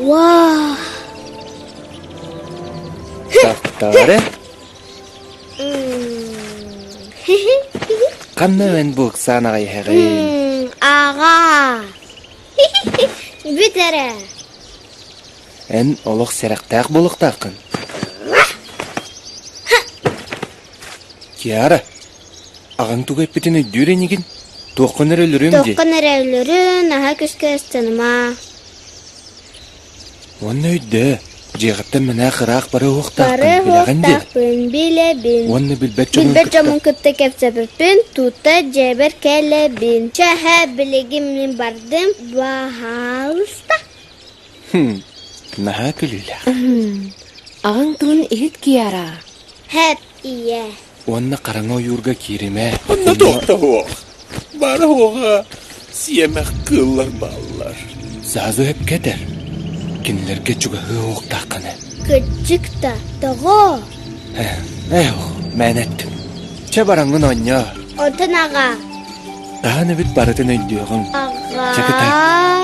Вау! Тахтаары. Ханна эн бу ыксаан аҕай иһэҕин? Аҕа! Бүт эрэ! Эн олох сэрэхтээх буолуохтааххын. Киара, аҕаҥ тугу эппитин өйдүүр инигин? Туоххун эрэ өлөрүөм дии. Туоххун эрэ өлөрүн, аһа күскэ ыстаныма. Уонна өйдөө, дьиэҕиттэн мэнээх ыраах бары уһуктаахпын Бары билэҕин дии. уһуктаахпын билэбин. Уонна билбэт дьоммун Билбэт кытта дьоммун кытта кэпсэппиппин, тута дьиэбэр кэлэбин. Чэ, билигин мин бардым, баһаалыста. Хм, наһаа күлүүлээх. Аҕаҥ тылын иһит Киара. Хэп, ийэ. Уонна хараҥа ойуурга кииримэ. Онно туохта суох. Баара суоҕа сиэмэх кыыллар бааллар. Саазы өпкө этэр. Кинилэргэ чугаһыы уохтааххына. Кырдьык да, тоҕо? Эх, мээнэ эттим. Чэ бараҥҥын оонньоо. Онтон аҕа. Таһан эбит барытын өйдүөҕүҥ. Аҕа. Чэ кытаат.